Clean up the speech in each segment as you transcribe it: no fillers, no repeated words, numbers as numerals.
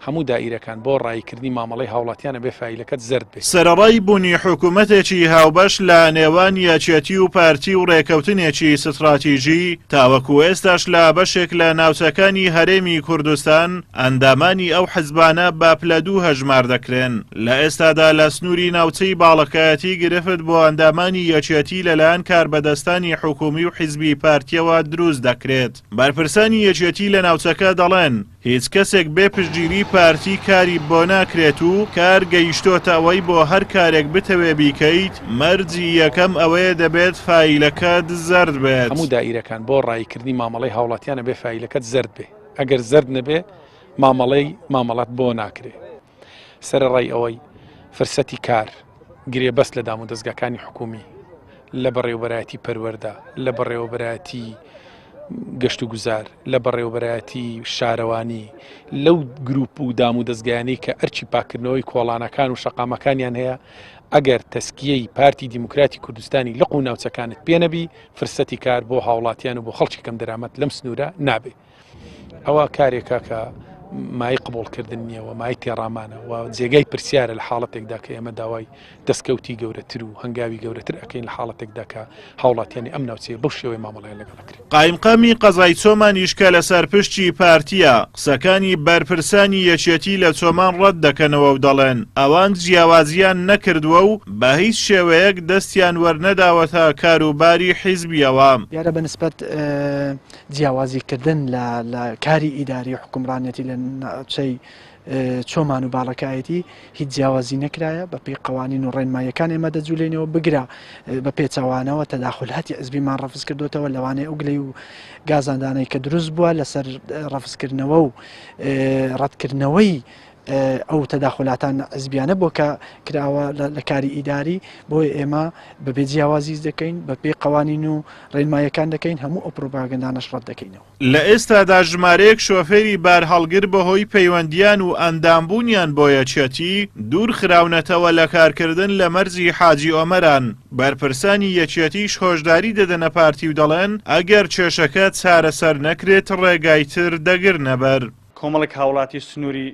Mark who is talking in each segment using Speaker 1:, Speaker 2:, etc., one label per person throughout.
Speaker 1: هەموو دائیرەکان بۆ ڕاییکردنی مامەڵەی هاوڵاتیان ئەبێ فایلەکەت زەرد بێ.
Speaker 2: سەرەڕای بوونی حکومەتێکی هاوبەش لە نێوان یەکێتی و پارتی و ڕێکەوتنێکی ستڕاتیژی، تاوەکو ئێستاش لە بەشێک لە ناوچەکانی هەرێمی کوردستان ئەندامانی ئەو حزبانە بە پلە دوو هەژمار دەکرێن. لە ئێستادا لە سنووری ناوچەی باڵەکایەتی گرفت بۆ ئەندامانی یەکێتی لەلایەن کاربەدەستانی حکومی و حزبی پارتیەوە دروست دەکرێت. بەرپرسانی یەکێتی لە ناوچەکە دەڵێن، هیچ کەسێک بێ پشتگیری پارتی کاری بۆ ناکرێت و کار گەیشتۆتە ئەوەی بۆ هەر کارێک بتەوێ بیکەیت مەرجی یەکەم ئەوەیە دەبێت فایلەکەت زەرد بێت.
Speaker 1: هەموو دائیرەکان بۆ ڕاییکردنی مامەڵەی هاوڵاتیان ئەبێ فایلەکەت زەرد بێ ئەگەر زەرد نەبێ مامەڵەی مامەڵەت بۆ ناکرێ. سەرەڕای ئەوەی فرسەتی کار، گرێبەست لە دامودەزگاکانی حکوومی، لە بەڕێوەبەرایەتی پەروەردە، لە بەڕێوەبەرایەتی گەشتوگوزار، لە بەڕێوەبەرایەتی شارەوانی، لەو گروپ و دامودەزگایانەی کە ئەرکی پاککردنەوەی کۆڵانەکان و شەقامەکانیان هەیە، ئەگەر تەسکیەی پارتی دیموکراتی کوردستانی لق و ناوچەکانت پێ نەبی، فرسەتی کار بۆ هاوڵاتیان و بۆ خەڵکی کەمدەرامەت لەم سنوورە نابێ. ئەوە کارێکە کە مای قبوڵکردن نییە و مای تێڕامانە و جێگای پرسیارە لە حاڵەتێکدا کە ئێمە داوای دەستکەوتی گەورەتر و هەنگاوی گەورەتر ئەکەین لە حاڵەتێکدا کە هاوڵاتیانی ئەم ناوچەیە بەو شێوەیە مامەڵەیان لەگەڵ ئەکرێت.
Speaker 2: قایمقامی قەزای چۆمانیش کە لەسەر پشتی پارتییە، قسەکانی بەرپرسانی یەکێتی لە چۆمان ڕەت دەکەنەوە و دەڵێن، ئەوان جیاوازییان نەکردووە و بە هیچ شێوەیەک دەستیان وەرنەداوەتە کاروباری حیزبییەوە.
Speaker 3: دیارە بە نسبەت جیاوازی کردن لە لە کاری ئیداری حوکمڕانیەتی لە ناوچەی چۆمان و باڵەکایەتی هیچ جیاوازی نەکرایە بە پێی قوانین و ڕێنماییەکان ئێمە دەجولێنەوە بگرە بە پێچەوانەوە تەداخلاتی حزبیمان ڕەفز کردوتەوە لەوانەیە ئەو گلەی و گازاندانەی کە دروست بووە لەسەر ڕەفزکردنەوە و ڕەتکردنەوەی ئەو تەداخولاتان حزبیانە بۆ کە کراوە لە کاری ئیداری بۆیە ئێمە بەبێ جیاوازیز دەکەین بە پێی قوانین و ڕێنمایەکان دەکەین هەموو ئەو پروپاگەندانەش ڕەت دەکەینەوە.
Speaker 2: لە ئێستادا ژمارەیەک شۆفێری بارهەڵگر بەهۆی پەیوەندییان و ئەندامبوونیان بۆ یەکێتی دوور خراونەتەوە لە کارکردن لە مەرزی حاجی ئۆمەران، بەرپرسانی یەکێتیش هۆشداری دەدەنە پارتی و دەڵێن ئەگەر کێشەکە چارەسەر نەکرێت ڕێگای تر دەگرنەبەر.
Speaker 4: کۆمەڵێک هاوڵاتی سنووری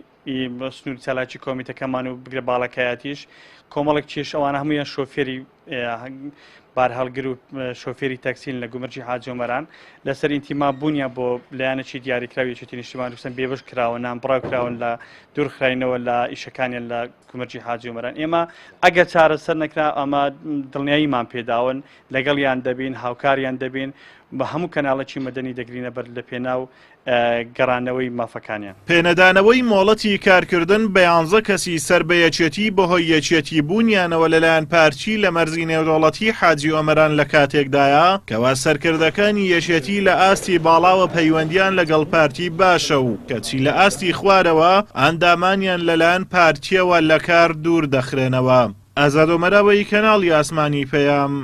Speaker 4: سنووری چالاکی کۆمیتەکەمان و بگرە باڵەکایەتیش کۆمەڵێک کێش ئەوانە هەمویان شۆفێری بارهەڵگر و شۆفێری تەکسین لە گومرگی حاجۆمەران لەسەر ئینتیما بوونیان بۆ لایەنێکی دیاریکراوی یەکێتی نیشتیمان کوردستان بێبەش کراوە نانبڕاو کراون لە دوورخراینەوە لە ئیشەکانیان لە گومرگی حاجۆمەران ئێمە ئەگەر چارەسەر نەکرا ئەمە دڵنیاییمان پێداون لەگەڵیان دەبین هاوکاریان دەبین بە هەموو کەناڵێکی مەدەنی دەگرینە بەر لە پێناو گەڕانەوەی مافەکانیان.
Speaker 2: پێنەدانەوەی مۆڵەتی کارکردن بە یانزە کەسی سەر بە یەکێتی بەهۆی یەکێتی بوونیانەوە لەلایەن پارتی لە مەرزی نێودەوڵەتی حاجی ئۆمەران لەکاتێکدایە کەوا سەرکردەکانی یەکێتی لە ئاستی باڵاوە پەیوەندیان لەگەڵ پارتی باشە و کەچی لە ئاستی خوارەوە ئەندامانیان لەلایەن پارتیەوە لەکار دوور دەخرێنەوە. ئازاد ئۆمەراوەیی کەناڵی ئاسمانی پەیام،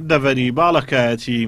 Speaker 2: دەڤەری باڵەکایەتی.